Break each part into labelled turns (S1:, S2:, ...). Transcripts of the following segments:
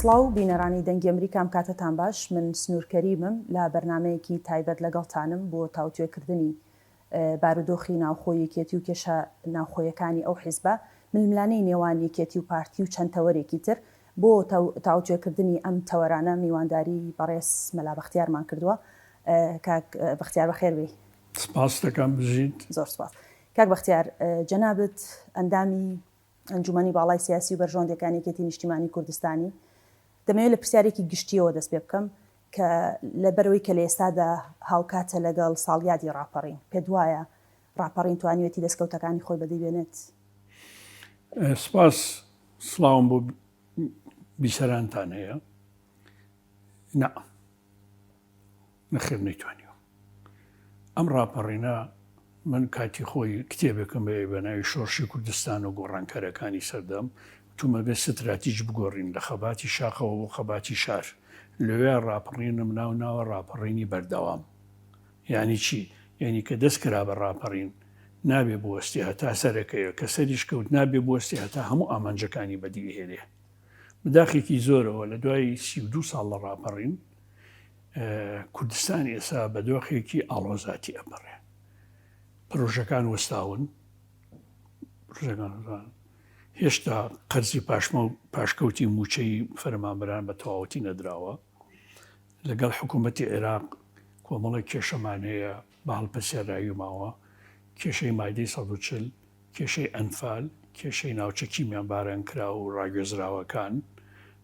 S1: سڵاو بینەرانی دەنگی ئەمریکا ئەم کاتەتان باش من سنوور کەریمم لە بەرنامەیەکی تایبەت لەگەڵتانم بۆ تاوتوێکردنی بارودۆخی ناوخۆی یەکێتی و کێشە ناوخۆیەکانی ئەو حیزبە، ململانێی نێوان یەکێتی و پارتی و چەند تەوەرێکی تر. بۆ تاوتوێکردنی ئەم تەوەرانە میوانداری بەڕێز مەلا بەختیارمان کردووە. کاک بەختیار بەخێر بێی.
S2: سپاست دەکەم بژیت.
S1: زۆر سپاس. کاک بەختیار جەنابت ئەندامی ئەنجومەنی باڵای سیاسی و بەرژەوەندیەکانی یەکێتی نیشتیمانی کوردستانی. دەمەوێت لە پرسیارێکی گشتیەوە دەست پێ بکەم کە لەبەرئەوەی کە لە ئێستادا هاوکاتە لەگەڵ ساڵیادی ڕاپەڕین، پێت وایە ڕاپەڕین توانیوێتی دەستکەوتەکانی خۆی بەدی بێنێت؟
S2: سپاس، سڵاوم بۆ بیسەرانتان هەیە. نا، نەخێر نەیتوانیوە. ئەم ڕاپەڕینە من کاتی خۆی کتێبێکم هەیە بە ناوی شۆڕشی کوردستان و گۆڕانکاریەکانی سەردەم، وتومە بێ ستراتیج بگۆڕین لە خەباتی شاخەوە بۆ خەباتی شار، لەوێ ڕاپەڕینم ناو ناوە ڕاپەڕینی بەردەوام. یانی چی؟ یانی کە دەست کرا بە ڕاپەڕین نابێ بوەستێ هەتا سەرەکەوێ، کە سەریش کەوت نابێ بوەستێ هەتا هەموو ئامانجەکانی بەدی ئەهێنێ. بەداخێکی زۆرەوە لە دوای 32 ساڵ لە ڕاپەڕین کوردستان ئێسا بە دۆخێکی ئاڵۆزاتی ئەپەڕێ. پرۆژەکان وەستاون، پرۆژەکان هێشتا قەرزی پاشمە و پاشکەوتی مووچەی فەرمانبەران بە تەواوەتی نەدراوە. لەگەڵ حکوومەتی عێراق کۆمەڵێک کێشەمان هەیە بە هەڵپەسێراوی ماوە، کێشەی مادەی 140، کێشەی ئەنفال، کێشەی ناوچە کیمیابارانکراو و ڕاگوێزراوەکان،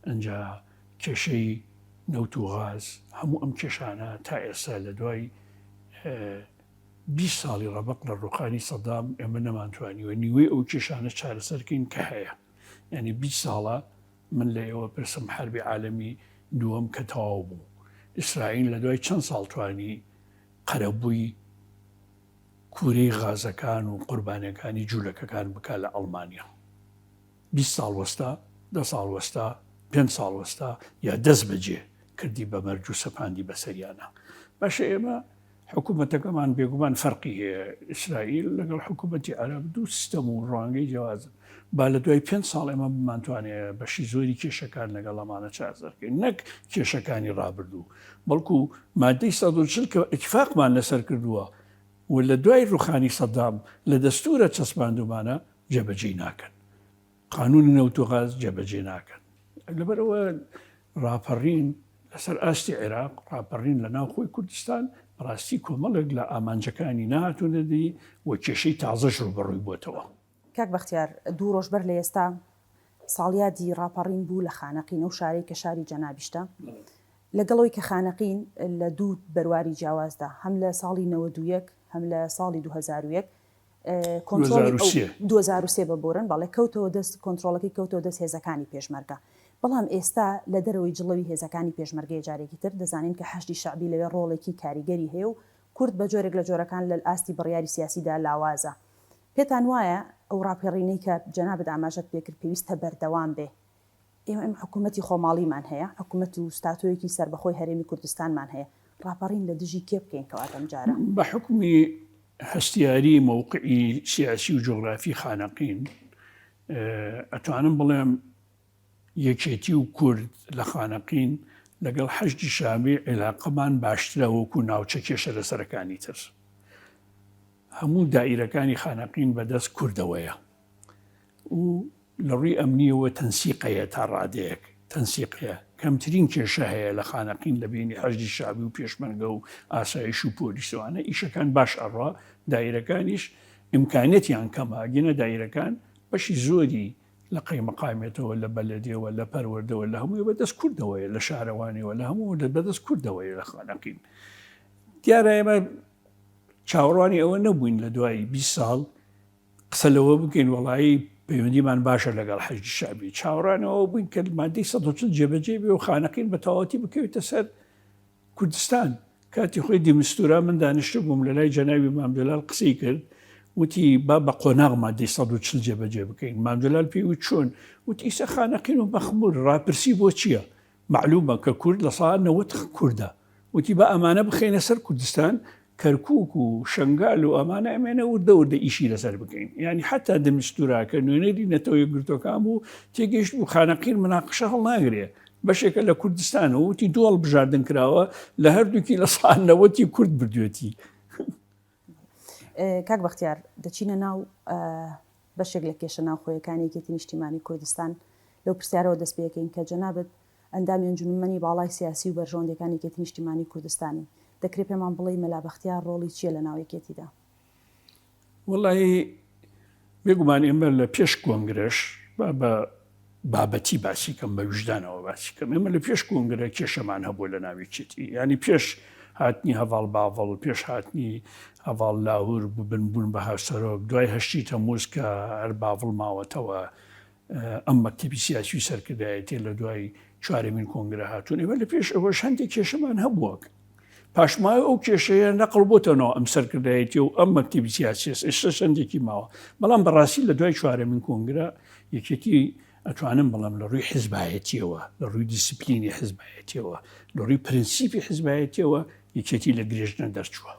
S2: ئنجا کێشەی نەوت و غاز، هەموو ئەم کێشانە تا ئێستا لە دوای 20 ساڵی ڕەبەق لە ڕووخانی سەدام ئێمە نەمانتوانیوە نیوەی ئەو کێشانە چارەسەر کەین کە هەیە. یانی 20 ساڵە من لە ئێوە پرسم حەربی عالەمی دووەم کە تەواو بوو ئیسرائیل لە دوای چەند ساڵ توانی قەرەبووی کوورەی غازەکان و قوربانیەکانی جوولەکەکان بکا لە ئەڵمانیا؟ 20 ساڵ وەستا، دە ساڵ وەستا، پێنج ساڵ وەستا یا دەست بەجێ کردی بە مەرج و سەپاندی بەسەریانا. باشە ئێمە حکوومەتەکەمان بێگومان فەرقی هەیە، ئیسرائیل لەگەڵ حکوومەتی عەرەب دوو سیستەم و ڕوانگەی جیاوازن. با لە دوای پێنج ساڵ ئێمە بمانتوانێ بەشی زۆری کێشەکان لەگەڵ ئەمانە چارەسەر بکەین، نەک کێشەکانی ڕابردوو، بەڵکو مادەی 140 کە ئیتفاقمان لەسەر کردووە و لە دوای ڕوخانی سەدام لە دەستوورە چەسپاندوومانە جێبەجێی ناکەن. قانونی نەوت و غاز جێبەجێ ناکەن. لەبەرئەوە ڕاپەڕین لەسەر ئاستی عێراق، ڕاپەڕین لە ناوخۆی کوردستان بەڕاستی کۆمەڵێک لە ئامانجەکانی نەهاتوونە دی و کێشەی تازەش ڕووبەڕووی بۆتەوە.
S1: کاک بەختیار، دوو ڕۆژ بەر لە ئێستا ساڵیادی ڕاپەڕین بوو لە خانەقین، ئەو شارەی کە شاری جەنابیشتە. لەگەڵ ئەوەی کە خانەقین لە دوو بەرواری جیاوازدا، هەم لە ساڵی 91 هەم لە ساڵی 2001 کۆنترۆڵی ئەو 2003 ببورن، بەڵێ، کەوتەوە دەست، کۆنترۆڵەکەی کەوتەوە دەست هێزەکانی پێشمەرگە. بەڵام ئێستا لە دەرەوەی جڵەوی هێزەکانی پێشمەرگەیە جارێکی تر دەزانین کە حەشدی شەعبی لەوێ ڕۆڵێکی کاریگەری هەیە و کورد بە جۆرێک لە جۆرەکان لە ئاستی بڕیاری سیاسیدا لاوازە. پێتان وایە ئەو ڕاپەڕینەی کە جەنابت ئاماژەت پێکرد پێویستە بەردەوام بێ؟ ئێمە ئێمە حکوومەتی خۆماڵیمان هەیە، حکوومەت و ستاتۆیەکی سەربەخۆی هەرێمی کوردستانمان هەیە، ڕاپەڕین لە دژی کێ بکەین کەواتە ئەم جارە؟
S2: بە حوکمی هەستیاری مەوقعی سیاسی و جوغرافی خانەقین ئەتوانم بڵێم یەکێتی و کورد لە خانەقین لەگەڵ حەشدی شەعبی عیلاقەمان باشترە وەکو ناوچە کێشە لەسەرەکانی تر. هەموو دائیرەکانی خانەقین بەدەست کوردەوەیە و لە ڕووی ئەمنیەوە تەنسیق هەیە تا ڕادەیەک تەنسیق هەیە کەمترین کێشە هەیە لە خانەقین لە بینی حەشدی شەعبی و پێشمەرگە و ئاسایش و پۆلیسەوانە ئیشەکان باش ئەڕوا دائیرەکانیش ئیمکانیەتیان کەمە ئەگینە دائیرەکان بەشی زۆری لە قەیمەقامیەتەوە لە بەلەدیەوە لە پەروەردەوە لە هەمووی بەدەست کوردەوەیە لە شارەوانیەوە لە هەموو بەدەست کوردەوەیە لە خانەقین دیارە ئێمە چاوەڕوانی ئەوە نەبووین لە دوای 20 ساڵ قسە لەوە بکەین وەڵایی پەیوەندیمان باشە لەگەڵ حەشدی شەعبی چاوەڕوانی ئەوە بووین کە مادەی 140 جێبەجێ بێ و خانەقین بە تەواوەتی بکەوێتە سەر کوردستان کاتی خۆی دیمستورا من دانیشتبووم لە لای جەنابی مام جەلال قسەی کرد وتی با بە قۆناغ مادەی 140 جێبەجێ بکەین مام جەلال پێی وت چۆن وتی ئیسە خانەقین و مەخمور ڕاپرسی بۆ چییە مەعلومە کە کورد لە سا 90 کوردە وتی با ئەمانە بخەینە سەر کوردستان کەرکوک و شەنگال و ئەمانە ئەمێنە وردە وردە ئیشی لەسەر بکەین یانی حتا دمستورا کە نوێنەری نەتەوە یەکگرتوەکان بوو تێگەیشت بوو خانەقین مناقشە هەڵناگرێ. بەشێکە لە کوردستانەوە وتی دوو هەڵبژاردن کراوە لە هەردووکی لە سا نەوەتی کورد بردوێتی.
S1: کاک بەختیار دەچینە ناو بەشێک لە کێشە ناوخۆیەکانی یەکێتی نیشتیمانی کوردستان لەو پرسیارەوە دەست پێکەین کە جەنابت ئەندامی ئەنجومەنی باڵای سیاسی و بەرژەوەندیەکانی یەکێتی نیشتیمانی کوردستانی دەکرێ پێمان بڵێی مەلا بەختیار ڕۆڵی چیە لە ناو یەکێتیدا؟
S2: وەڵایی بێگومان ئێمە لە پێش کۆنگرەش با بە بابەتی باسی کەم بە ویژدانەوە باسی کەم ئێمە لە پێش کۆنگرە کێشەمان هەبوو لە ناوی چێتی ینی پێش هاتنی هەڤاڵ باڤڵ پێش هاتنی هەڤاڵ لاهور ببن بوون بە هاوسەرۆک دوای هەشتی تەموز کە هەر باڤڵ ماوەتەوە ئەم مەکتەبی سیاسی و سەرکردایەتیە لە دوای چوارەمین کۆنگرە هاتوون ئێمە لە پێش ئەوەش هەندێک کێشەمان هەبووە پاشماوە ئەو کێشەیە نەقڵ بۆتەوە ئەم سەرکردایەتی و ئەم مەکتەبی سیاسی ئێستا هەندێکی ماوە بەڵام بەڕاستی لە دوای چوارەمین کۆنگرە یەکێتی ئەتوانم بڵێم لە ڕووی حزبایەتیەوە لە ڕووی دیسپلینی حزبایەتیەوە لە ڕووی پرنسیپی حزبایەتیەوە یەکێتی لە گرێژنە دەرچووە.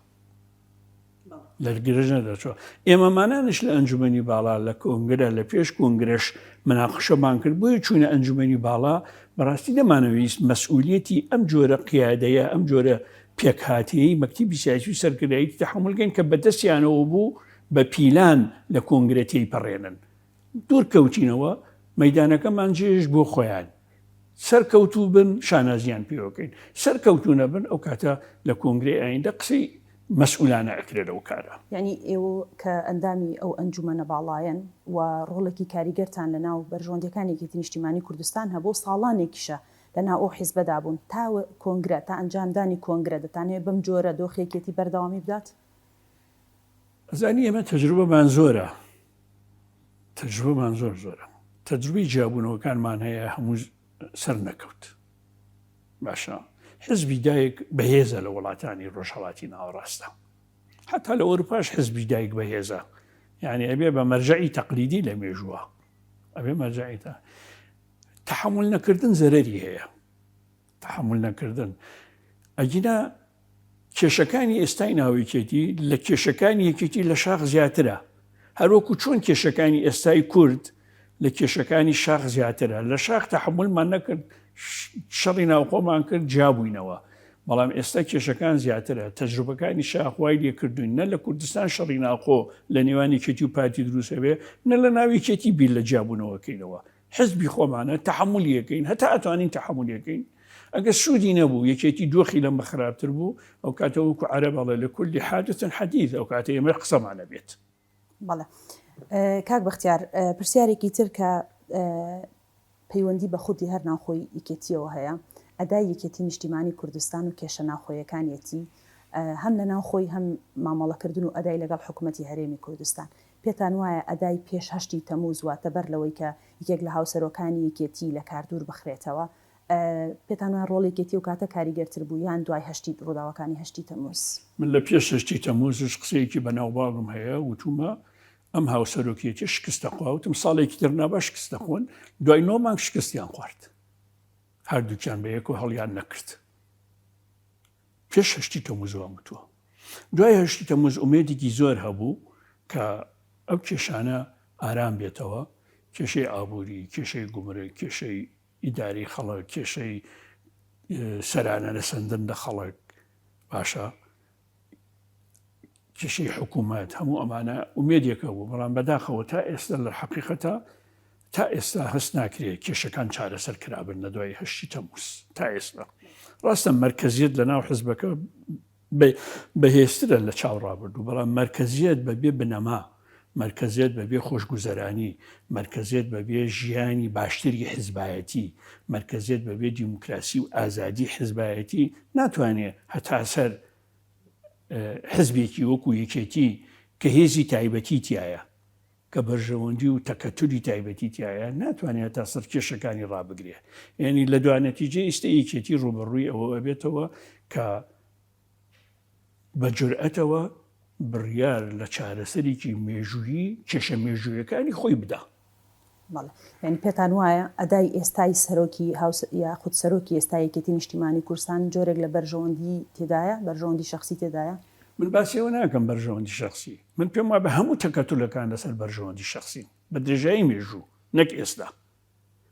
S2: لە گرژ نەدەچوە. ئێمەمانانیش لە ئەنجومەنی باڵا لە کۆنگرە لە پێش کۆنگرەش مناقشەمان کرد بۆیە چوینە ئەنجومەنی باڵا بەڕاستی نەمانەویست مەسئولیەتی ئەم جۆرە قیادەیە ئەم جۆرە پێکهاتەیەی مەکتەبی سیاسی و سەرکردایەتی تەحەمول کەین کە بەدەستیانەوە بوو بە پیلان لە کۆنگرە تێیپەڕێنن. دوور کەوتینەوە مەیدانەکەمان جێهێشت بۆ خۆیان. سەرکەوتوو بن شانازیان پێوەکەین سەرکەوتوو نەبن ئەو کاتە لە کۆنگرەی ئایندە قسەی مەسئولانە ئەکرێت لەو کارە.
S1: یانی ئێوە کە ئەندامی ئەو ئەنجومەنە باڵایەن و ڕۆڵێکی کاریگەرتان لە ناو بەرژەوەندیەکانی یەکێتی نیشتیمانی کوردستان هەبوو ساڵانێکیشە لە ناو ئەو حیزبەدا بوون تا کۆنگرە تا ئەنجامدانی کۆنگرە دەتانەوێت بەم جۆرە دۆخی یەکێتی بەردەوامی بدات؟
S2: ئەزانی ئێمە تەجروبەمان زۆرە تەجروبەمان زۆر زۆرە تەجروبەی جیابوونەوەکانمان هەیە هەموو سەر نەکەوت باشە حزبی دایک بەهێزە لە وڵاتانی ڕۆژهڵاتی ناوەڕاستە حتا لە ئەوروپاش حزبی دایک بەهێزە یعنی ئەبێ بە مەرجعی تەقلیدی لە مێژووە ئەبێ مەرجعی تا تحمل نەکردن زەرری هەیە تحمل نەکردن ئەگینا کێشەکانی ئێستای ناو یەکێتی لە کێشەکانی یەکێتی لە شاخ زیاترە، هەروەکو چۆن کێشەکانی ئێستای کورد لە کێشەکانی شاخ زیاترە، لە شاخ تەحەمولمان نەکرد شەڕی ناوخۆمان کرد جیابووینەوە، بەڵام ئێستا کێشەکان زیاترە، تەجروبەکانی شاخ وای لێکردوین نە لە کوردستان شەڕی ناوخۆ لە نێوان یەکێتی و پارتی دروست ئەبێ، نە لە ناو یەکێتی بیر لە جیابوونەوە کەینەوە. حزبی خۆمانە تەحەمولی ئەکەین هەتا ئەتوانین تەحەمولی ئەکەین ئەگەر سوودی نەبوو یەکێتی دۆخی لەمە خراپتر بوو ئەو کاتە وەکو عەرەب ئەڵێ لکل حادث حدیث ئەو کاتە ئێمە قسەمان ئەبێت.
S1: بەڵێ کاک بەختیار پرسیارێکی تر کە پەیوەندی بە خودی هەر ناوخۆی یەکێتیەوە هەیە ئەدای یەکێتی نیشتیمانی کوردستان و کێشە ناوخۆیەکانیەتی هەم لە ناوخۆی هەم مامەڵەکردن و ئەدای لەگەڵ حکومەتی هەرێمی کوردستان پێتان وایە ئەدای پێش هەشتی تەمووز واتە بەر لەوەی کە یەکێک لە هاوسەرۆکانی یەکێتی لە کار دوور بخرێتەوە، پێتان وایە ڕۆڵی یەکێتی ئەو کاتە کاریگەرتر بوو یان دوای هەشتی ڕووداوەکانی هەشتی تەمووز؟
S2: من لە پێش هەشتی تەمووزش قسەیەکی بەناوبانگم هەیە وتوومە ئەم هاوسەرۆکیەتیە شکست دەخوا وتم ساڵێکی تر نابا شکست دەخۆن دوای نۆ مانگ شکستیان خوارد هەردووکیان بە یەکەوە هەڵیان نەکرد. پێش هەشتی تەموز وام وتووە. دوای هەشتی تەموز ئومێدێکی زۆر هەبوو کە ئەو کێشانە ئارام بێتەوە، کێشەی ئابووری، کێشەی گومرگ، کێشەی ئیداری خەڵک، کێشەی سەرانە نەسەندن لە خەڵک، باشە کێشەی حکوومەت هەموو ئەمانە ئومێدێک هەبوو، بەڵام بەداخەوە تا ئێستا لە حەقیقەتا تا ئێستا هەست ناکرێت کێشەکان چارەسەر کرابن لە دوای هەشتی تەموز تا ئێستا ڕاستە مەرکەزیەت لە ناو حزبەکە بەهێزترە لە چاو ڕابردوو بەڵام مەرکەزیەت بە بێ بنەما مەرکەزیەت بە بێ خۆشگوزەرانی مەرکەزیەت بە بێ ژیانی باشتری حزبایەتی مەرکەزیەت بە بێ دیموکراسی و ئازادی حزبایەتی ناتوانێت هەتا سەر حزبێکی وەکو یەکێتی کە هێزی تایبەتی تایە کە بەرژەوەندی و تەکەتولی تایبەتی تایە ناتوانێت هەتا سەر کێشەکانی ڕابگرێ یعنی لە دوا نەتیجە ئیستە یەکێتی ڕوبەڕووی ئەوە ئەبێتەوە کە بە جورئەتەوە بڕیار لە چارەسەرێکی مێژوویی کێشە مێژوویەکانی خۆی بدا.
S1: بەڵێ یانی پێتان وایە ئەدای ئێستای سەرۆکی هاوس یاخود سەرۆکی ئێستای یەکێتی نیشتیمانی کوردستان جۆرێک لە بەرژەوەندی تێدایە بەرژەوەندی شەخسی تێدایە؟
S2: من باسی ئەوە ناکەم بەرژەوەندی شەخسی من پێم وابێ هەموو تەکەتولەکان لەسەر بەرژەوەندی شەخسین بە درێژایی مێژوو نەک ئێستا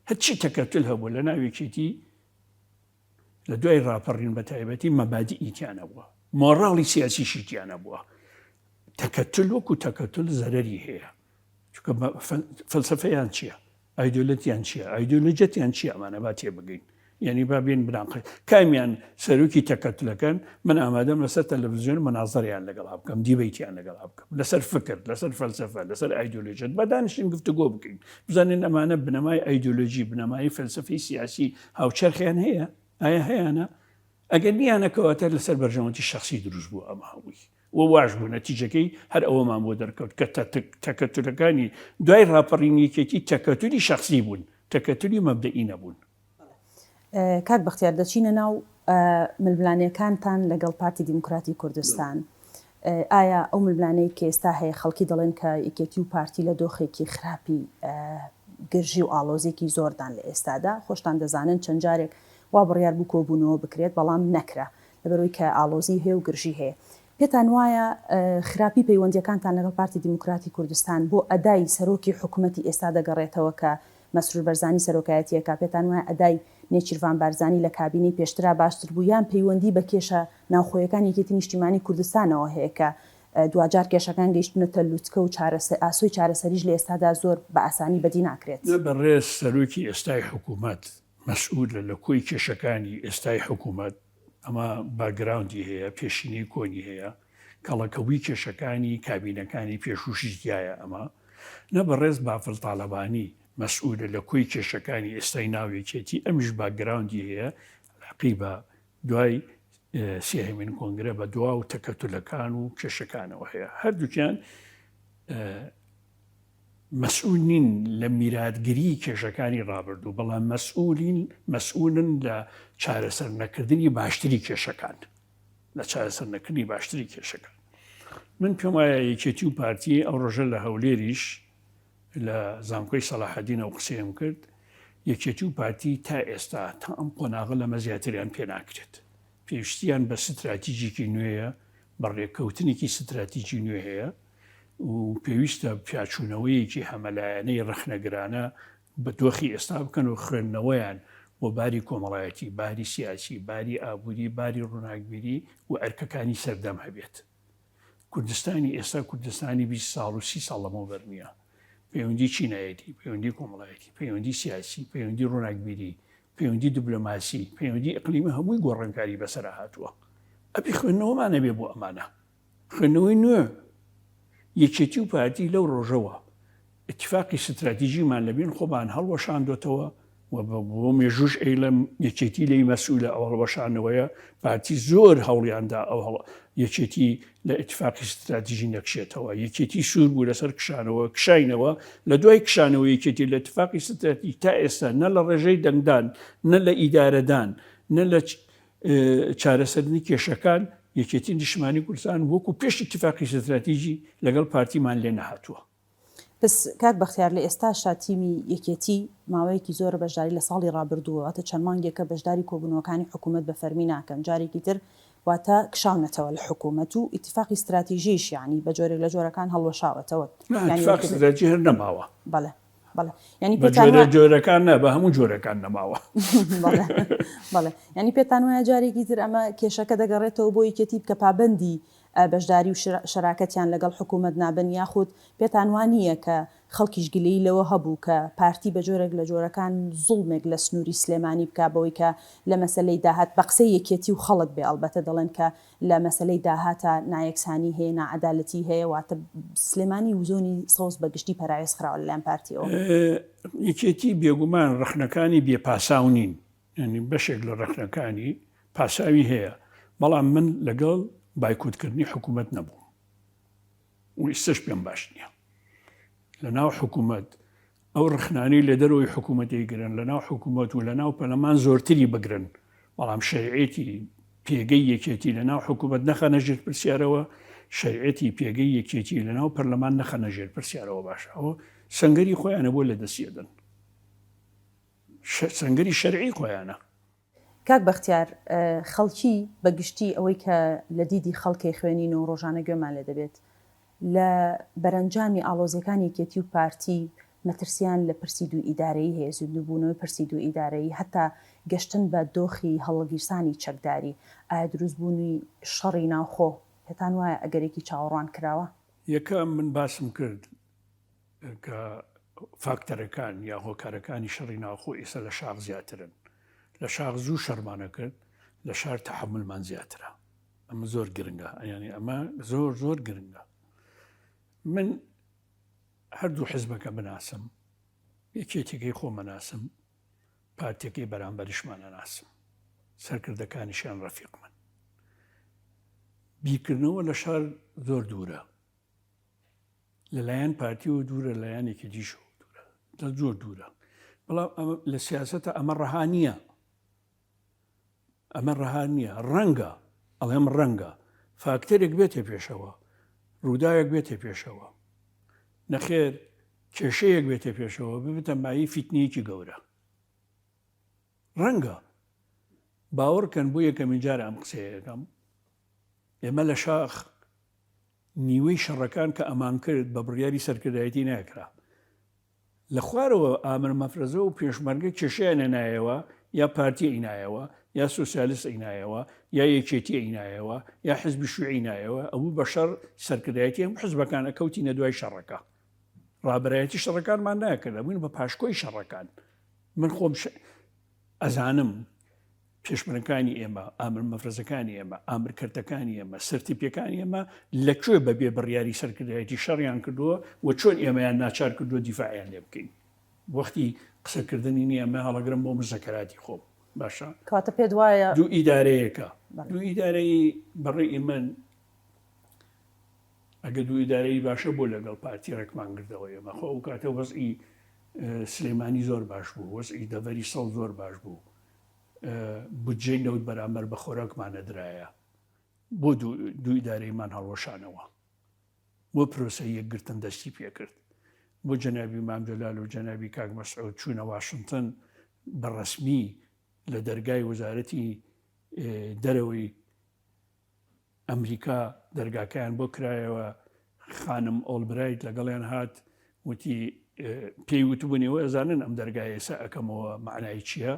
S2: هەرچی تەکەتول هەبوو لە ناو یەکێتی. لە دوای ڕاپەڕین بە تایبەتی مەبادیئی تیا نەبووە، مۆڕاڵی سیاسیشی تیا نەبووە. تەکەتول وەکو تەکەتول زەرەری هەیە. چونکە فەلسەفەیان چییە؟ ئایدۆلەتیان چییە؟ ئایدۆلۆجیەتیان چییە؟ ئەمانە با تێبگەین. یعنی با بێن بناقە کامیان سەرۆکی تەکەتولەکەن من ئامادەم لەسەر تەلەڤزیۆن منازەریان لەگەڵا بکەم دیبەیتیان لەگەڵا بکەم لەسەر فکر لەسەر فەلسەفە لەسەر ئایدۆلۆژیەت با دانیشین گفتوگۆ بکەین بزانین ئەمانە بنەمای ئایدۆلۆژی بنەمای فەلسەفەی سیاسی هاوچەرخیان هەیە ئایا هەیانە ئەگەر نیانە کەواتە لەسەر بەرژەوەندی شخصی دروست بوو ئەمە هەمووی و واش بوو نەتیجەکەی هەر ئەوەمان بۆ دەرکەوت کە تەکەتولەکانی دوای ڕاپەڕین یەکێتی تەکەتولی شخصی بوون تەکەتولی مەبدەئی نەبوون.
S1: کاک بەختیار دەچینە ناو ململانێکانتان لەگەڵ پارتی دیموکراتی کوردستان ئایا ئەو ململانێی کە ئێستا هەیە خەڵکی دەڵێن کە یەکێتی و پارتی لە دۆخێکی خراپی گرژی و ئاڵۆزێکی زۆردان لە ئێستادا خۆشتان دەزانن چەند جارێک وا بڕیار بوو کۆبوونەوە بکرێت بەڵام نەکرا لەبەرئەوەی کە ئاڵۆزی هەیە و گرژی هەیە. پێتان وایە خراپی پەیوەندییەکانتان لەگەڵ پارتی دیموکراتی کوردستان بۆ ئەدای سەرۆکی حکومەتی ئێستا دەگەڕێتەوە کە مەسرور بەرزانی سەرۆکایەتی ئەکا، پێتان وایە ئەدای نێچیرڤان بارزانی لە کابینەی پێشترا باشتر بوو یان پەیوەندی بە کێشە ناوخۆیەکانی یەکێتی نیشتیمانی کوردستانەوە هەیە کە دواجار کێشەکان گەیشتونەتە لوتکە و ئاسۆی چارەسەریش لە ئێستادا زۆر بە ئاسانی بەدی ناکرێت؟
S2: نە بەڕێز سەرۆکی ئێستای حکومەت مەسئولە لە کۆی کێشەکانی ئێستای حکومەت، ئەمە باکگراوندی هەیە، پێشینەی کۆنی هەیە، کەڵەکەبووی کێشەکانی کابینەکانی پێشووشیش تیایە ئەمە. نە بەڕێز بافل تاڵەبانی مەسئولە لە کۆی کێشەکانی ئێستای ناو یەکێتی، ئەمیش باکگراوندی هەیە، عەلاقەی بە دوای سێهەمین کۆنگرە بە دوا و تەکەتولەکان و کێشەکانەوە هەیە. هەردووکیان مەسئول نین لە میراتگریی کێشەکانی ڕابردوو، بەڵام مەسئولین مەسئولن لە چارەسەر نەکردنی باشتری کێشەکان. لە چارەسەر نەکردنی باشتری کێشەکان. من پێم وایە یەکێتی و پارتی ئەو ڕۆژە لە هەولێریش لە زانکۆی سەلاحەدین ئەو قسەیەم کرد، یەکێتی و پارتی تا ئێستا تا ئەم قۆناغە لەمە زیاتریان پێ ناکرێت. پێویستیان بە ستراتیجێکی نوێیە، بە ڕێککەوتنێکی ستراتیجی نوێ هەیە. و پێویستە پیاچوونەوەیەکی هەمەلایەنەی ڕەخنەگرانە بە دۆخی ئێستا بکەن و خوێندنەوەیان بۆ باری کۆمەڵایەتی، باری سیاسی، باری ئابووری، باری ڕووناکبیری و ئەرکەکانی سەردەم هەبێت. کوردستانی ئێستا کوردستانی 20 ساڵ و 30 ساڵ لەمەوبەر نییە. پەیوەندی چینایەتی، پەیوەندی کۆمەڵایەتی، پەیوەندی سیاسی، پەیوەندی ڕووناکبیری، پەیوەندی دبلۆماسی، پەیوەندی ئیقلیمی هەمووی گۆڕانکاری بەسەرا هاتووە. ئەبێ خوێندنەوەمان هەبێ بۆ ئەمانە. خوێندنەوەی نوێ، یەکێتی و پارتی لەو ڕۆژەوە ئیتفاقی ستراتیجیمان لە بین خۆمان هەڵوەشاندۆتەوە و بۆ مێژووش ئەیڵێم یەکێتی لێی مەسئولە ئەو هەڵوەشانەوەیە، پارتی زۆر هەوڵیاندا ئەو هەڵ یەکێتی لە ئیتفاقی ستراتیجی نەکشێتەوە، یەکێتی سوور بوو لەسەر کشانەوە، کشاینەوە، لە دوای کشانەوە یەکێتی لە ئیتفاقی ستراتیج تا ئێستا نە لە ڕێژەی دەنگدان، نە لە ئیدارەدان، نە لە چارەسەرنی کێشەکان، یەکێتی نیشتمانی کوردستان وەکو پێش ئیتفاقی ستراتیجی لەگەڵ پارتیمان لێ نەهاتووە.
S1: پس کاک بەختیار لە ئێستاشا تیمی یەکێتی ماوەیەکی زۆرە بەشداری لە ساڵی ڕابردووە واتە چەند مانگێکە بەشداری کۆبوونەوەکانی حکوومەت بە فەرمی ناکەن جارێکی تر واتە کشاونەتەوە لە حکوومەت و ئیتفاقی ستراتیژیش یانی بە جۆرێک لە جۆرەکان هەڵوەشاوەتەوە
S2: نا ئیتفاق ستراتیژی هەر نەماوە.
S1: بەڵێ. بەڵێ یانی
S2: بە پێتان جۆرە جۆرەکان نا بە هەموو جۆرەکان نەماوە.
S1: بەڵێ بەڵێ یانی پێتان وایە جارێکی تر ئەمە کێشەکە دەگەڕێتەوە بۆ یەکێتی کە پابەندی بەشداری و شەراکەتیان لەگەڵ حکوومەت نابن یاخود پێتان وا نییە کە خەڵکیش گلەیی لەوە هەبوو کە پارتی بە جۆرێک لە جۆرەکان زوڵمێک لە سنووری سلێمانی بکا بەوەی کە لە مەسەلەی داهات بە قسەی یەکێتی و خەڵک بێ ئەڵبەتە دەڵێن کە لە مەسەلەی داهاتا نایەکسانی هەیە، ناعەدالەتی هەیە، واتە سلێمانی و زۆنی سەوز بە گشتی پەراوێز خراوە لەلایەن پارتیەوە.
S2: یەکێتی بێگومان ڕەخنەکانی بێ پاساو نین، یانی بەشێک لە ڕەخنەکانی پاساوی هەیە، بەڵام من لەگەڵ بایکۆتکردنی حکوومەت نەبووم و ئیستەش پێم باش نییە لە ناو حکوومەت ئەو ڕەخنانەی لە دەرەوەی حکوومەت دەیگرن لە ناو حکوومەت و لە ناو پەرلەمان زۆرتری بگرن، بەڵام شەرعیەتی پێگەی یەکێتی لە ناو حکوومەت نەخەنە ژێر پرسیارەوە، شەرعیەتی پێگەی یەکێتی لە ناو پەرلەمان نەخەنە ژێر پرسیارەوە باشە ئەوە سەنگەری خۆیانە بۆ لە دەستی ئەدەن سەنگەری شەرعی خۆیانە.
S1: کاک بەختیار خەڵکی بە گشتی ئەوەی کە لە دیدی خەڵکەی خوێنین و ڕۆژانە گوێمان لێ دەبێت لە بەرەنجامی ئاڵۆزیەکانی یەکێتی و پارتی. مەترسیان لە پرسی دوو ئیدارەیی هەیە، زیندووبوونەوەی پرسی دوو ئیدارەیی، هەتا گەشتن بە دۆخی هەڵگیرسانی چەکداری، ئایا دروستبوونی شەڕی ناوخۆ پێتان وایە ئەگەرێکی چاوەڕوانکراوە؟
S2: یەکەم، من باسم کرد کە فاکتەرەکان یا هۆکارەکانی شەڕی ناوخۆ ئێستا لە شاخ زیاترن. لە شاخ زوو شەڕمان ئەکرد، لە شار تەحەمولمان زیاترە. ئەمە زۆر گرنگە، یانی ئەمە زۆر زۆر گرنگە. من هەردوو حزبەکە بناسم، یەکێتیەکەی خۆم ئەناسم، پارتیەکەی بەرامبەریشمان ئەناسم، سەرکردەکانیشیان ڕەفیقمن. بیرکردنەوە لە شار زۆر دوورە، لەلایەن پارتیەوە دوورە، لەلایەن یەکێتیشەوە دوورە، زۆر دوورە. بەڵام لە سیاسەتە ئەمە ڕەها نییە. ئەمە ڕەها نییە. ڕەنگە، ئەڵێم ڕەنگە، فاکتەرێک بێتە پێشەوە، ڕووداوێک بێتە پێشەوە، نەخێر کێشەیەک بێتە پێشەوە، ببێتە مایەی فیتنەیەکی گەورە. ڕەنگە. باوەڕکەن بۆ یەکەمین جارە ئەم قسەیە ئەکەم، ئێمە لە شاخ نیوەی شەڕەکان کە ئەمانکرد بە بڕیاری سەرکردایەتی نەکرا. لە خوارەوە ئامر مەفرەزە و پێشمەرگە کێشەیان ئەنایەوە یا پارتی ئەینایەوە یا سۆسیالیست ئەینایەوە یا یەکێتی ئەینایەوە یا حزبی شوعی نایەوە ئەبوو بە شەڕ سەرکردایەتی هەموو حزبەکان ئەکەوتینە دوای شەڕەکە ڕابەرایەتی شەڕەکانمان ناکرد ئەبووین بە پاشکۆی شەڕەکان من خۆم ئەزانم پێشمەرگەکانی ئێمە، ئامر مەفرەزەکانی ئێمە، ئامر کەرتەکانی ئێمە، سەرتیپیەکانی ئێمە لە کوێ بە بێ بڕیاری سەرکردایەتی شەڕیان کردووە و چۆن ئێمەیان ناچار کردووە دیفاعیان لێ بکەین. وەختی قسەکردنی نییە، ئەمە هەڵەگرم بۆ مزەکەراتی خۆم. باشە.
S1: کەواتە پێت وایە.
S2: دوو ئیدارەیەکە. دوو ئیدارەیی بە ڕێی من ئەگەر دوو ئیدارەیی باشە بۆ لەگەڵ پارتی ڕێکمان گردەوە ئێمە خۆ ئەو کاتە وەزعی سلێمانی زۆر باش بوو، وەزعی دەڤەری سەوز زۆر باش بوو. بودجەی نەوت بەرامبەر بە خۆراکمان ئەدرایە بۆ دوو ئیدارەیمان هەڵوەشانەوە بۆ پرۆسەی یەکگرتن دەستی پێکرد بۆ جەنابی مام جەلال و جەنابی کاک مەسعود چوونە واشنتن بە ڕەسمی لە دەرگای وەزارەتی دەرەوەی ئەمریکا دەرگاکەیان بۆ کرایەوە، خانم ئۆڵبرایت لەگەڵیان هات وتی پێی وتبوون ئێوە ئەزانن ئەم دەرگایە ئێستا ئەکەمەوە مەعنای چییە؟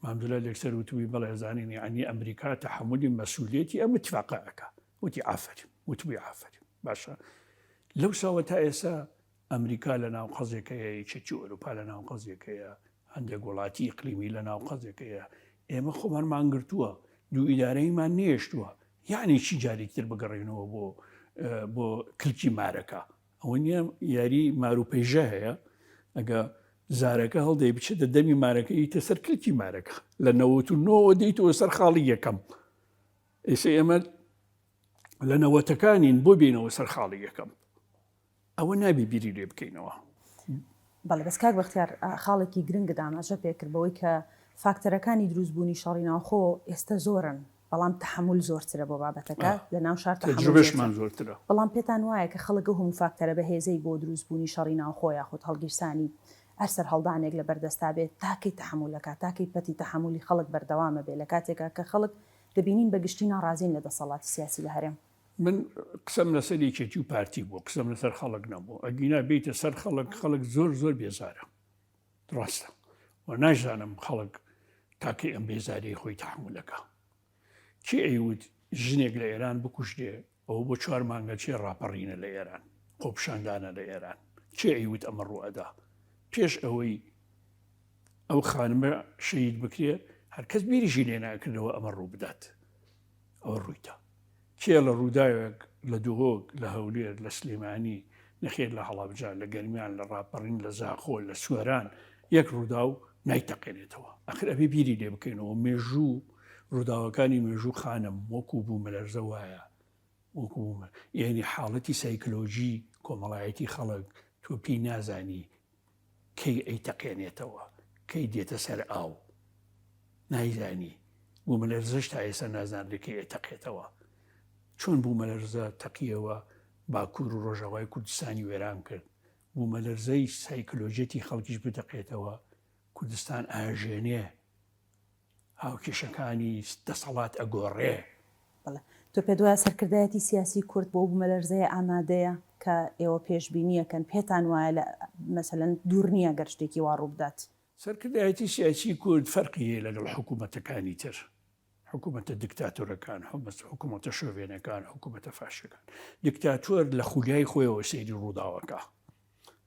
S2: مام جەلال یەکسەر وتبووی بەڵێ ئەزانین یەعنی ئەمریکا تەحەمولی مەسئولیەتی ئەم اتفاقە ئەکا وتی ئافەریم وتبووی ئافەریم باشە لەو ساوە تا ئێستا ئەمریکا لە ناو قەزێکەیە، یەکێتی ئەوروپا لە ناو قەزێکەیە، هەندێک وڵاتی ئیقلیمی لە ناو قەزێکەیە. ئێمە خۆمانمان گرتووە، دوو ئیدارەییمان نەیەشتووە. یەعنی چی جارێکی تر بگەڕێینەوە بۆ بۆ کلکی مارەکە؟ ئەوە نییە یاری مار و پەیژە هەیە، ئەگە زارەکە هەڵدەی بچێتە دەمی مارەکە یتە سەر کلکی مارەکە لە 99ەوە دێیتەوە سەر خاڵی یەکەم. ئێستا ئێمە لە نەوەتەکانین بۆ بینەوە سەر خاڵی یەکەم. ئەوە نابێ بیری لێ بکەینەوە.
S1: بەڵێ بەس کاک بەختیار خاڵێکی گرنگت ئاماژە پێکرد بەوەی کە فاکتەرەکانی دروستبوونی شەڕی ناوخۆ ئێستە زۆرن بەڵام تەحەمول زۆرترە بۆ بابەتەکە لە ناو شار تەحەمول
S2: تەجروبەشمان زۆرترە.
S1: بەڵام پێتان وایە کە خەڵک ئەو هەموو فاکتەرە بەهێزەی بۆ دروستبوونی شەڕی ناوخۆ یاخود هەڵگیرسانی هەر سەرهەڵدانێک لە بەردەستا بێت تا کەی تەحەمول ئەکات تا کەی پەتی تەحەمولی خەڵک بەردەوام ئەبێ لە کاتێکا کە خەڵک دەبینین بە گشتی ناڕازین لە دەسەڵاتی سیاسی لە هەرێم؟
S2: من قسەم لەسەر یەکێتی و پارتی بوو قسەم لەسەر خەڵک نەبوو ئەگینا بیتە سەر خەڵک خەڵک زۆر زۆر بێزارە ڕاستە و ناشزانم خەڵک تاکەی ئەم بێزاری خۆی تەحمولەکە کێ ئەیوت ژنێک لە ئێران بکوژرێ ئەوە بۆ چوار مانگە چێ ڕاپەڕینە لە ئێران خۆپشاندانە لە ئێران کێ ئەیوت ئەمە ڕوئەدا پێش ئەوەی ئەو خانمە شەید بکرێ هەرکەس بیریشی لێ ناکردەوە ئەمە ڕوو بدات ئەوە ڕوویدا. کێ لە ڕووداوێک لە دهۆک، لە هەولێر، لە سلێمانی، نەخێر لە هەڵەبجە، لە گەرمیان، لە ڕاپەڕین، لە زاخۆ، لە سۆران یەک ڕووداو نایتەقێنێتەوە؟ ئاخر ئەبێ بیری لێ بکەینەوە. مێژوو، ڕووداوەکانی مێژوو خانم وەکوو بوومەلەرزە وایە. وەکوو بوومە یانی حاڵەتی سایکلۆژی کۆمەڵایەتی خەڵک تۆ پێی نازانی کەی ئەیتەقێنێتەوە، کەی دێتە سەر ئاو. نایزانی. بوومەلەرزەش تا ئێستا نازانرێ کەی ئەتەقێتەوە. چۆن بوومەلەرزە تەقیەوە باکوور و ڕۆژاوای کوردستانی وێران کرد، بوومەلەرزەی سایکلۆجیەتی خەڵکیش بتەقێتەوە کوردستان ئاژێنێ، هاوکێشەکانی دەسەڵات ئەگۆڕێ.
S1: بەڵێ. تۆ پێت وایە سەرکردایەتی سیاسی کورد بۆ ئەو بوومەلەرزەیە ئامادەیە؟ کە ئێوە پێشبینیەکەن پێتان وایە لە مەسەلەن دوور نییە گەر شتێکی وا ڕووبدات؟
S2: سەرکردایەتی سیاسی کورد فەرقی هەیە لەگەڵ حکوومەتەکانی تر، حکوومەتە دیکتاتۆرەکان، حکوومەتە شۆڤێنەکان، حکوومەتە فاشەکان. دیکتاتۆر لە خولیای خۆیەوە سەیری ڕووداوەکە.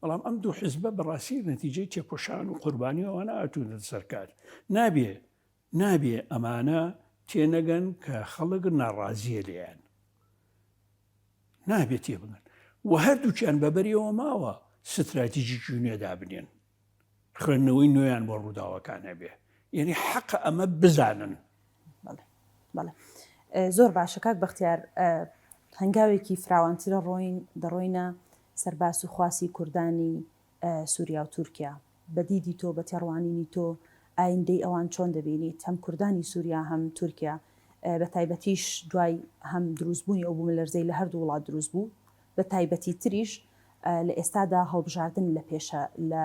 S2: بەڵام ئەم دوو حزبە بەڕاستی نەتیجەی تێکۆشان و قوربانی ئەوانە هاتوونەتە سەر کار. نابێ نابێ ئەمانە تێنەگەن کە خەڵک ناڕازییە لێیان. نابێ تێبگەن. و هەردووکیان بەبەریەوە ماوە ستراتیجیکی نوێ دابنێن. خوێندنەوەی نوێیان بۆ ڕووداوەکان هەبێ. یەعنی حەقە ئەمە بزانن.
S1: بەڵێ بەڵێ زۆر باشە کاک بەختیار هەنگاوێکی فراوانترە ڕۆین دەڕۆینە سەر باس و خواسی کوردانی سووریا و تورکیا بە دیدی تۆ بە تێڕوانینی تۆ ئایندەی ئەوان چۆن دەبینیت هەم کوردانی سووریا هەم تورکیا بە تایبەتیش دوای هەم دروستبوونی ئەو بوومەلەرزەی لە هەردوو وڵات دروست بوو بە تایبەتی تریش لە ئێستادا هەڵبژاردن لە پێشە لە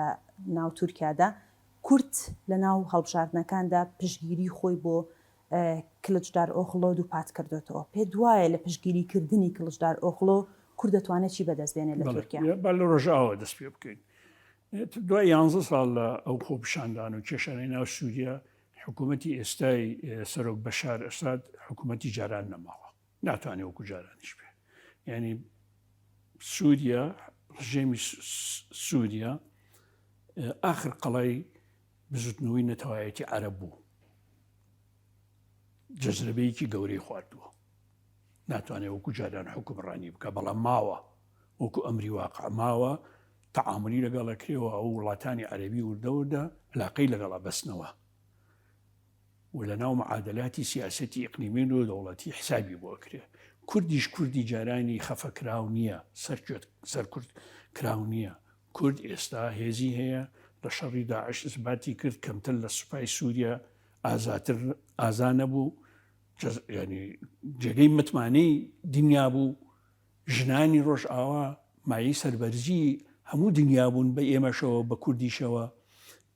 S1: ناو تورکیادا کورد لە ناو هەڵبژاردنەکاندا پشتگیری خۆی بۆ کلچدار ئۆغڵۆ دووپات کردۆتەوە. پێت وایە لە پشتگیری کردنی کڵچدار ئۆغڵۆ کورد دەتوانێت چی بەدەست بێنێت لە تورکیا؟
S2: با لە ڕۆژئاوا دەست پێ بکەین. دوای یانزە ساڵ لە ئەو خۆپیشاندان و کێشانەی ناو سووریا، حکوومەتی ئێستای سەرۆک بەشار ئەساد حکوومەتی جاران نەماوە. ناتوانێت وەکو جارانیش بێ. یعنی سووریا، ڕژێمی سووریا ئاخر قەڵای بزوتنەوەی نەتەوایەتی عەرەب بوو. جەزرەبەیەکی گەورەی خواردووە. ناتوانێت وەکو جاران حوکمڕانی بکە، بەڵام ماوە وەکو ئەمری واقع ماوە تەعامولی لەگەڵ ئەکرێەوە ئەو وڵاتانی عەرەبی وردە وردە علاقەی لەگەڵ ئەبەستنەوە و لە ناو معادلاتی سیاسەتی ئیقلیمی و دەوڵەتی حسابی بۆ ئەکرێ. کوردیش کوردی جارانی خەفەکراو نییە، سەرکوت سەرکورد کراو نییە. کورد ئێستا هێزی هەیە، لە شەڕی داعش ئیسباتی کرد کەمتر لە سوپای سووریا ئازاتر ئازا نەبوو، یانی جێگەی متمانەی دنیا بوو. ژنانی ڕۆژئاوا مایەی سەربەرزی هەموو دنیا بوون بە ئێمەشەوە بە کوردیشەوە.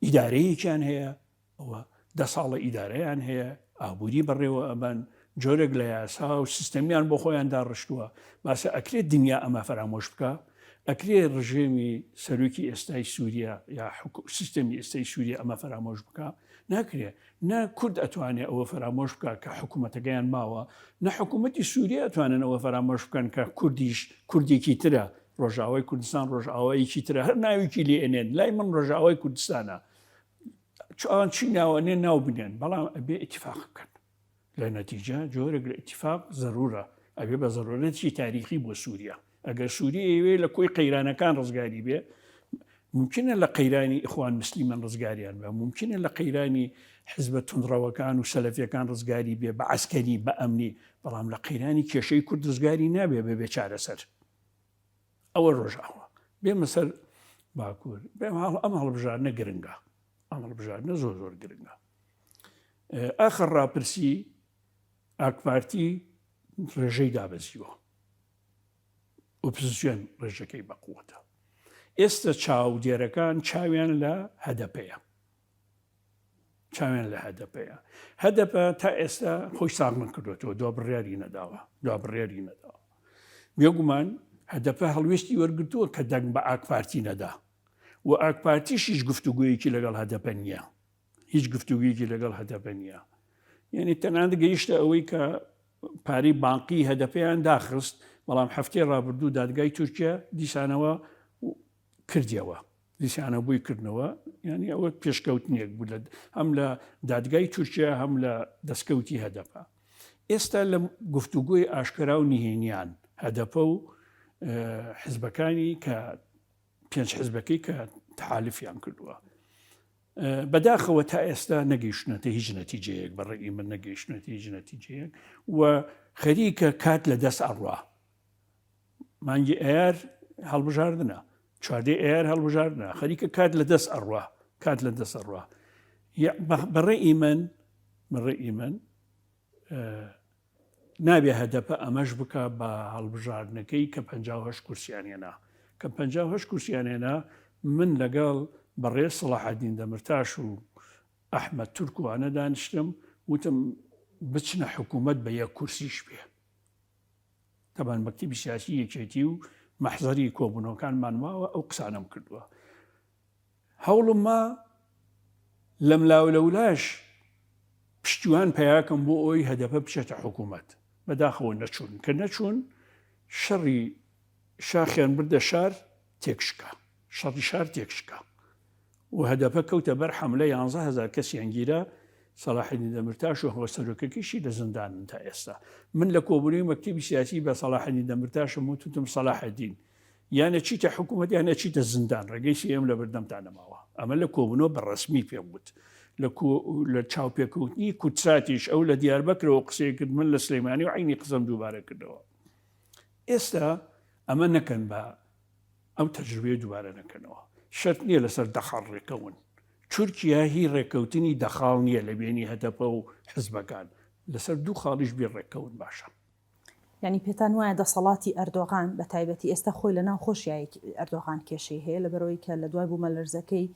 S2: ئیدارەیەکیان هەیە، ئەوە دە ساڵە ئیدارەیان هەیە، ئابووری بەڕێوە ئەبەن، جۆرێک لە یاسا و سیستەمیان بۆ خۆیان داڕشتووە. باسە ئەکرێت دنیا ئەمە فەرامۆش بکا؟ ئەکرێ ڕژێمی سەرۆکی ئێستای سووریا یا سیستەمی ئێستای سووریا ئەمە فەرامۆش بکا؟ ناکرێ. نە کورد ئەتوانێ ئەوە فەرامۆش بکا کە حکوومەتەکەیان ماوە، نە حکوومەتی سووریا ئەتوانن ئەوە فەرامۆش بکەن کە کوردیش کوردێکی ترە، ڕۆژئاوای کوردستان ڕۆژئاوایەکی ترە، هەر ناوێکی لێ ئەنێن، لای من ڕۆژئاوای کوردستانە. ئەوان چی ناوەنێ ناو بنێن بەڵام ئەبێ ئیتفاق بکەن لە نەتیجە جۆرێک لە ئیتفاق زەرورە ئەبێ بە زەرورەتی تاریخی بۆ سووریا ئەگەر سووری ئەوێ لە کۆی قەیرانەکان ڕزگاری بێ ممکنە لە قەیرانی ئیخوان مسلیمەن ڕزگاریان بە ممکنە لە قەیرانی حزبە توندڕەوەکان و سەلەفیەکان ڕزگاری بێ بە عسکەری بە ئەمنی بەڵام لە قەیرانی کێشەی کورد ڕزگاری نابێ بەبێ چارەسەر ئەوە ڕۆژئاوا. بێمە سەر باکوور. ئەم هەڵبژاردنە گرنگە. ئەم هەڵبژاردنە زۆر زۆر گرنگە. ئاخر ڕاپرسی ئاکپارتی ڕێژەی دابەزیوە. ئۆپزسیۆن ڕێژەکەی بەقوەتە. ئێستا چاودێرەکان چاویان لە هەدەپەیە. چاویان لە هەدەپەیە. هەدەپە تا ئێستا خۆی ساغ نەکردوێتەوە، دوا بڕیاری نەداوە، دوا بڕیاری نەداوە. بێگومان هەدەپە هەڵوێستی وەرگرتووە کە دەنگ بە ئاکپارتی نەدا و ئاکپارتیش هیچ گفتوگۆیەکی لەگەڵ هەدەپە نییە. هیچ گفتوگویەکی لەگەڵ هەدەپە نییە. یعنی تەنانەت گەیشتە ئەوەی کە پارەی بانقی هەدەپەیان داخست، بەڵام هەفتەی ڕابردوو دادگای تورکیا دیسانەوە کردیەوە. دیسانە بۆی کردنەوە یانی ئەوە پێشکەوتنێک بوو لە هەم لە دادگای تورکیا هەم لە دەستکەوتی هەدەپە ئێستا لە گفتوگۆی ئاشکرا و نهێنیان هەدەپە و حزبەکانی کە پێنج حزبەکەی کە تحالفیان کردووە بەداخەوە تا ئێستا نەگەیشتنەتە هیچ نەتیجەیەک بە ڕێی من نەگەیشتنەتە هیچ نەتیجەیەک و خەریکە کات لە دەست ئەڕوا مانگی ئەیار هەڵبژاردنە چواردەی ئەیار هەڵبژاردنە خەریکە کات لە دەست ئەڕوا کات لە دەست ئەڕوا بەڕێ من بەڕێ من نابێ هەدەپە ئەمەش بکە بە هەڵبژاردنەکەی کە 58 کورسیان هێنا کە 58 کورسیان هێنا من لەگەڵ بەڕێز سەڵاحەدین دەمرتاش و ئەحمەد تورکوانە دانیشتم وتم بچنە حکوومەت بە یەک کورسیش بێ تەبان مەکتەبی سیاسی یەکێتی و مەحزەری کۆبوونەوەکانمان ماوە ئەو قسانەم کردووە. هەوڵم ما لەملاولەولاش پشتیوان پەیاکەم بۆ ئەوەی هەدەپە بچێتە حکوومەت. بەداخەوە نەچوون. کە نەچوون شەڕی شاخیان بردە شار تێکشکا. شەڕی شار تێکشکا و هەدەپە کەوتە بەر حەملە 11 هەزار کەسیان گیرا، سەڵاحەدین دەمرتاش و هاوسەرۆکەکەیشی لە زیندانن تا ئێستا. من لە کۆبوونەوەی مەکتەبی سیاسی بە سەڵاحەدین دەمرتاشم وت وتم سەڵاحەدین یان ئەچیتە حکوومەت یان ئەچیتە زیندان ڕێگەی سێیەم لە بەردەمتا نەماوە. ئەمە لە کۆبوونەوە بە ڕەسمی پێم وت. لە کۆ لە چاوپێکەوتنی کوردساتیش ئەو لە دیاربەکرەوە قسەی کرد من لە سلێمانی و عەینی قسەم دووبارە کردەوە. ئێستا ئەمە نەکەن بە ئەو تەجروبەیە دووبارە نەکەنەوە. شەرت نییە لەسەر دە خاڵ ڕێککەون. تورکیا هی ڕێککەوتنی دە خاڵ نییە لە بێنی هەدەپە و حزبەکان. لەسەر دوو خاڵیش بیر ڕێککەون باشە.
S1: یانی پێتان وایە دەسەڵاتی ئەردۆغان بە تایبەتی ئێستا خۆی لە ناو خۆشیا ئەردۆغان کێشەی هەیە لەبەرئەوەی کە لە دوای بوومەلەرزەکەی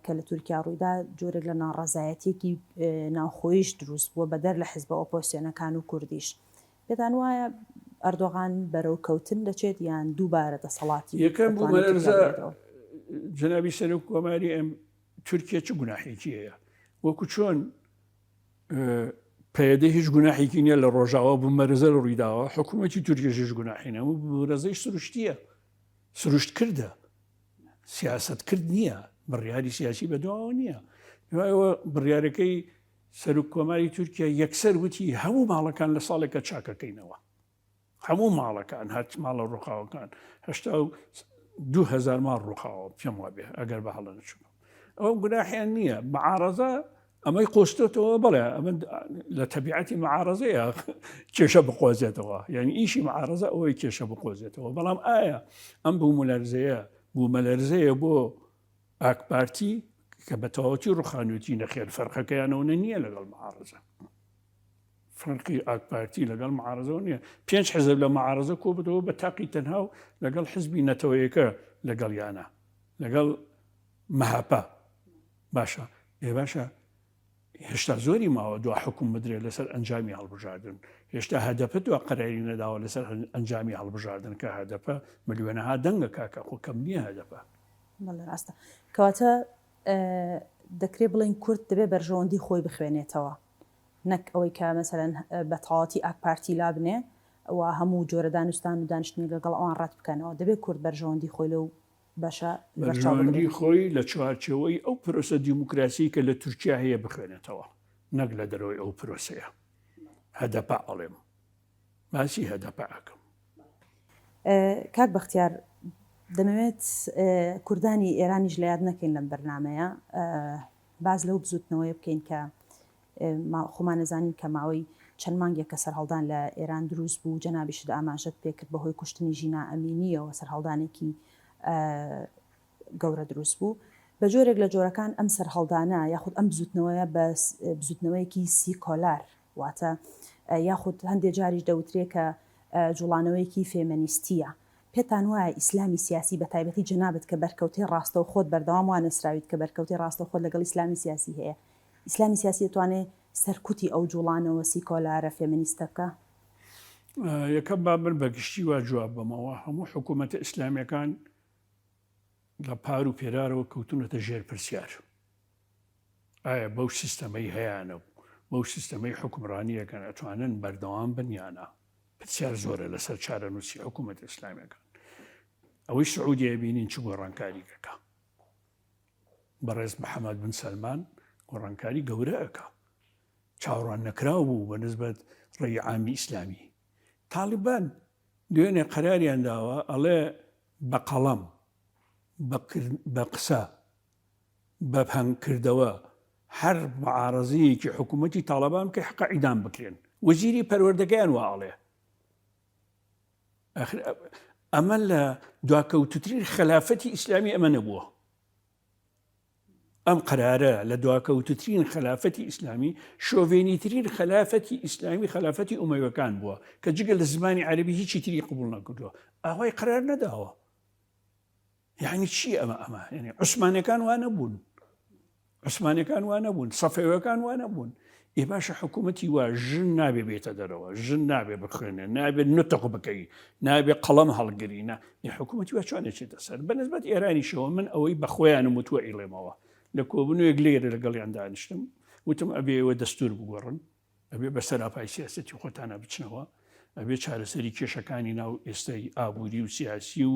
S1: کە لە تورکیا ڕوویدا جۆرێک لە ناڕەزایەتیەکی ناوخۆیش دروست بووە بەدەر لە حزبە ئۆپۆسیۆنەکان و کوردیش. پێتان وایە ئەردۆغان بەرەو کەوتن دەچێت یان دووبارە دەسەڵاتی
S2: یەکەم بوومەلەرزە جەنابی سەرۆک کۆماری ئەم تورکیا چ گوناحێکی هەیە وەکو چۆن پەیەدە هیچ گوناحێکی نییە لە ڕۆژاوا بوومەرزە لە ڕوویداوە حکوومەتی تورکیش هیچ گوناحی نییە بوومەلەرزەی سروشتیە سروشت کردە سیاست کرد نییە بڕیاری سیاسی بەدواوە نییە دوایەوە بڕیارەکەی سەرۆک کۆماری تورکیا یەکسەر وتی هەموو ماڵەکان لە ساڵێکە چاکەکەینەوە هەموو ماڵەکان هەرچ ماڵە ڕووخاوەکان 82 هزار ماڵ ڕووخاوە پێم وابێ ئەگەر بە هەڵە نەچووم ئەو گوناحیان نییە معارەزە ئەمەی قۆستێتەوە بڵێ ئەمە لە تەبیعەتی معارەزەیە کێشە بقۆزێتەوە یعنی ئیشی معارەزە ئەوەی کێشە بقۆزێتەوە بەڵام ئایا ئەم بوومەلەرزەیە بوومەلەرزەیە بۆ ئاکپارتی کە بە تەواوەتی ڕوخانوێتی نەخێر فەرقەکەیان ئەوەنە نییە لەگەڵ معارەزە فەرقی ئاکپارتی لەگەڵ معارەزەوە نییە پێنج حزب لە معارەزە کۆبتەوە بە تاقی تەنها و لەگەڵ حزبی نەتەوەیەکە لەگەڵ یانە لەگەڵ مەهەپە باشە ئێ باشە هێشتا زۆری ماوە دوا حکوم بدرێت لەسەر ئەنجامی هەڵبژاردن هێشتا هەدەپە دوا قەراری نەداوە لەسەر ئەنجامی هەڵبژاردن کە هەدەپە ملیۆنەها دەنگە کاکە خۆ کەم نییە هەدەپە.
S1: بەڵێ ڕاستە. کەواتە دەکرێ بڵێین کورد دەبێ بەرژەوەندی خۆی بخوێنێتەوە نەک ئەوەی کە مەسەلەن بە تەواوەتی ئاک پارتی لابنێ و هەموو جۆرە دانوستان و دانیشتنێک لەگەڵ ئەوان ڕەت بکەنەوە دەبێ کورد بەرژەوەندی خۆی لەو بەشە لەبەرچاو بگرێت.
S2: بەرژەوەندی خۆی لە چوارچێوەی ئەو پرۆسە دیموکراسیەی کە لە تورکیا هەیە بخوێنێتەوە نەک لە دەرەوەی ئەو پرۆسەیە. هەدەپە ئەڵێم. باسی هەدەپە ئەکەم.
S1: کاک بەختیار دەمەوێت کوردانی ئێرانیش لە یاد نەکەین لەم بەرنامەیە باس لەو بزوتنەوەیە بکەین کە خۆمان نەزانین کە ماوەی چەند مانگێک کە سەرهەڵدان لە ئێران دروست بوو جەنابیشت ئاماژەت پێکرد بەهۆی کوشتنی ژینا ئەمینیەوە سەرهەڵدانێکی گەورە دروست بوو بە جۆرێک لە جۆرەکان ئەم سەرهەڵدانە یاخود ئەم بزوتنەوەیە بە بزوتنەوەیەکی سیکۆلار واتە یاخود هەندێ جاریش دەوترێ کە جوڵانەوەیەکی فێمەنیستییە. پێتان وایە ئیسلامی سیاسی بە تایبەتی جەنابت کە بەرکەوتەی ڕاستەوخۆت بەردەوام وا نەسراویت کە بەرکەوتەی ڕاستەوخۆت لەگەڵ ئیسلامی سیاسی هەیە، ئیسلامی سیاسی دەتوانێ سەرکوتی ئەو جوڵانەوە سیکۆلارە فێمەنیستە بکا؟
S2: یەکەم با من بە گشتی وا جواب بەمەوە، هەموو حکوومەتە ئیسلامییەکان لە پار و پێرارەوە کەوتوونەتە ژێر پرسیار. ئایا بەو سیستەمەی هەیانە و بەو سیستەمەی حوکمڕانی ئەکەن ئەتوانن بەردەوام بن یا نا؟ پرسیار زۆرە لەسەر چارەنووسی حکوومەتە ئیسلامیەکان. ئەوەی سعودیە بینین چ گۆڕانکاریک ئەکا. بەڕێز محەمەد بن سەلمان گۆڕانکاری گەورە ئەکا. چاوەڕوان نەکراو بوو بە نسبەت ڕێی عامی ئیسلامی. تاڵیبان دوێنێ قەراریان داوە ئەڵێ بە قەڵەم، بە قسە، بە پەنگ کردەوە هەر معارەزەیەکی حکوومەتی تاڵەبان بکەی حەقە عیدام بکرێن وەزیری پەروەردەکەیان وا ئەڵێ ئەخر ئەمە لە دواکەوتوترین خەلافەتی ئیسلامی ئەمە نەبووە ئەم قرارە لە دواکەوتترین خەلافەتی ئیسلامی شۆڤێنیترین خەلافەتی ئیسلامی خەلافەتی ئومەوەکان بووە کە جگە لە زمانی عەربی هیچی تری قبول نەکردووە ئاوای قرار نەداوە یعنی چی ئەمە ئەمە یعنی عوسمانەکان وا نەبوون عوسمانەکان وا نەبوون سەفەوەکان وا نەبوون. ئێ باشە حکوومەتی وا ژن نابێ بێتە دەرەوە، ژن نابێ بخوێنێ، نابێ نوتق بکەی، نابێ قەڵەم هەڵگری، نا ئێ حکوومەتی وا چۆن ئەچێتە سەر؟ بە نسبەت ئێرانیشەوە من ئەوەی بە خۆیانم وتووە ئەیڵێمەوە. لە کۆبوونەوەیەک لێرە لەگەڵیان دانیشتم، وتم ئەبێ ئێوە دەستوور بگۆڕن، ئەبێ بە سەراپای سیاسەتی خۆتانا بچنەوە، ئەبێ چارەسەری کێشەکانی ناو ئێستای ئابووری و سیاسی و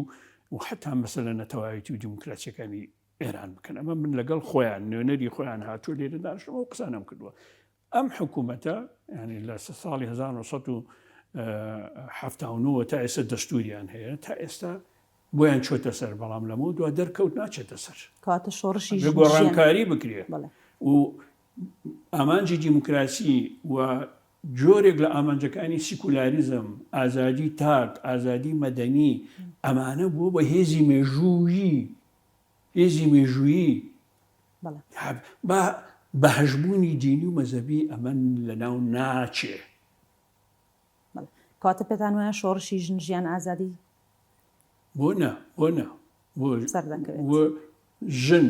S2: و حەتا مەسەلە نەتەوایەتی و دیموکراسییەکانی ئێران بکەن ئەمە من لەگەڵ خۆیان نوێنەری خۆیان هاتووە لێرە دانیشتم ئەو قسانەم کردووە ئەم حکوومەتە ینی لە ساڵی 1970 تا ئێستا دەستوریان هەیە تا ئێستا بۆیان چۆتە سەر بەڵام لەمە دوا دەرکەوت ناچێتە سەر
S1: کاتە شۆڕشی
S2: گۆڕانکاری بکرێ و ئامانجی دیموکراسی و جۆرێک لە ئامانجەکانی سیکولاریزم، ئازادی تاک، ئازادی مەدەنی، ئەمانە بووە بە هێزی مێژوویی هێزی مێژوویی با بە هەژموونی دینی و مەزەبی ئەمە لەناو ناچێ.
S1: کەواتە پێتان وایە شۆڕشی ژن ژیان ئازادی
S2: بۆ نا بۆ نا بۆ ژن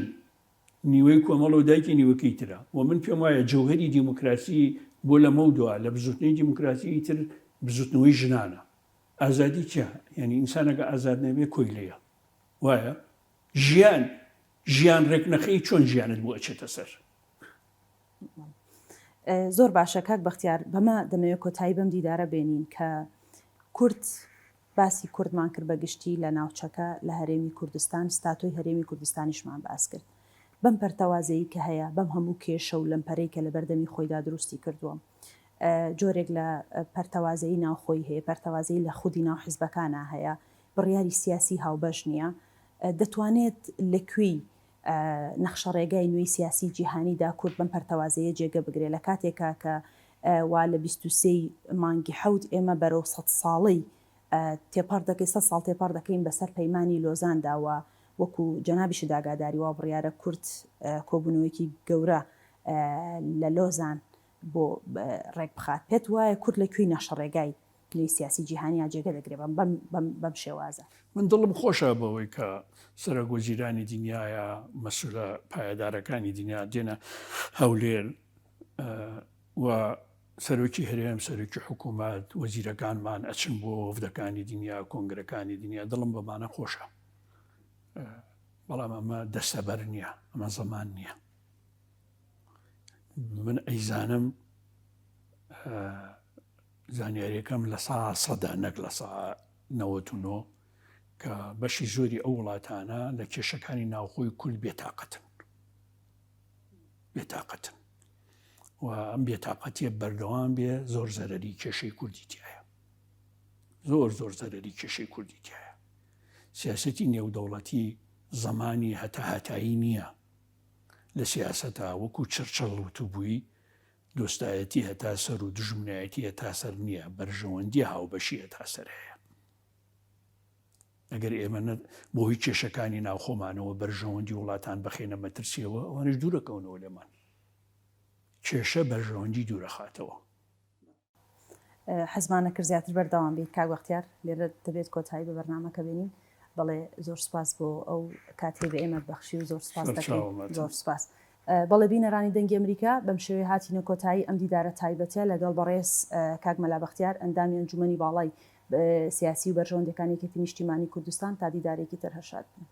S2: نیوەی کۆمەڵە و دایکی نیوەکەی ترە و من پێم وایە جەوهەری دیموکراسی بۆ لەمەودوا لە بزوتنەوەی دیموکراسی تر بزوتنەوەی ژنانە ئازادی چیە یعنی ئینسانەکە ئازاد نەبێ کۆیلەیە وایە ژیان ژیان ڕێکنەخەی چۆن ژیانت بۆ ئەچێتە سەر.
S1: زۆر باشە کاک بەختیار بەمە دەمەوێت کۆتایی بەم دیدارە بێنین کە کورد باسی کوردمان کرد بە گشتی لە ناوچەکە لە هەرێمی کوردستان ستاتۆی هەرێمی کوردستانیشمان باس کرد بەم پەرتەوازەیی کە هەیە بەم هەموو کێشە و لەمپەرەی کە لە بەردەمی خۆیدا دروستی کردووە جۆرێک لە پەرتەوازەیی ناوخۆی هەیە پەرتەوازەیی لە خودی ناو حزبەکانا هەیە بڕیاری سیاسی هاوبەش نییە، دەتوانێت لە کوێی نەخشەڕێگای نوێی سیاسی جیهانیدا کورد بەم پەرتەوازەیە جێگە بگرێ لە کاتێکا کە وا لە 23 مانگی حەوت ئێمە بەرەو سەد ساڵەی تێپەڕ دەکەین سەد ساڵ تێپەڕ دەکەین بەسەر پەیمانی لۆزاندا و وەکو جەنابیشت ئاگاداری وا بڕیارە کورد کۆبوونەوەیەکی گەورە لە لۆزان بۆ ڕێک بخات پێت وایە کورد لە کوێی نەخشەڕێگای پلەی سیاسی جیهانیا جێگە دەگرێ بەم بەم بەم بەم شێوازە.
S2: من دڵم خۆشە بەوەی کە سەرۆک وەزیرانی دنیایا مەسولە پایەدارەکانی دنیا دێنە هەولێر و سەرۆکی هەرێم سەرۆکی حکوومەت وەزیرەکانمان ئەچن بۆ وەفدەکانی دنیا کۆنگرەکانی دنیا دڵم بەمانە خۆشە بەڵام ئەمە دەستەبەر نییە ئەمە زەمان نییە من ئەیزانم زانیاریەکەم لە سا سەدە نەک لە سا 99 کە بەشی زۆری ئەو وڵاتانە لە کێشەکانی ناوخۆی کورد بێتاقەتن بێتاقەتن و ئەم بێتاقەتیە بەردەوام بێ زۆر زەرری کێشەی کوردی تایە زۆر زۆر زەرری کێشەی کوردی تایە سیاستی نێودەوڵەتی زمانی هەتا هەتایی نییە لە سیاسەتا وەکو چرچڵ وتوبووی دۆستایەتی هەتا سەر و دوژمنایەتی هەتا سەر نییە، بەرژەوەندی هاوبەشی هەتا سەر هەیە. ئەگەر ئێمە بۆ هۆی کێشەکانی ناوخۆمانەوە بەرژەوەندی وڵاتان بخەینە مەترسیەوە، ئەوانیش دوورەکەونەوە لێمان. کێشە بەرژەوەندی دوورەخاتەوە.
S1: حەزمان نەکرد زیاتر بەردەوام بیت کاک بەختیار لێرە دەبێت کۆتایی بە بەرنامەکە بێنین بەڵێ زۆر سپاس بۆ ئەو کاتێ بە ئێمە بەخشی و زۆر سپاس دەکەین زۆر سپاس بەڵێ بینەرانی دەنگی ئەمریکا بەم شێوەیە هاتینە کۆتایی ئەم دیدارە تایبەتە لەگەڵ بەڕێز کاک مەلا بەختیار ئەندامی ئەنجومەنی باڵای سیاسی و بەرژەوەندەکانی یەکێتی نیشتیمانی کوردستان تا دیدارێکی تر هەر شاد بن.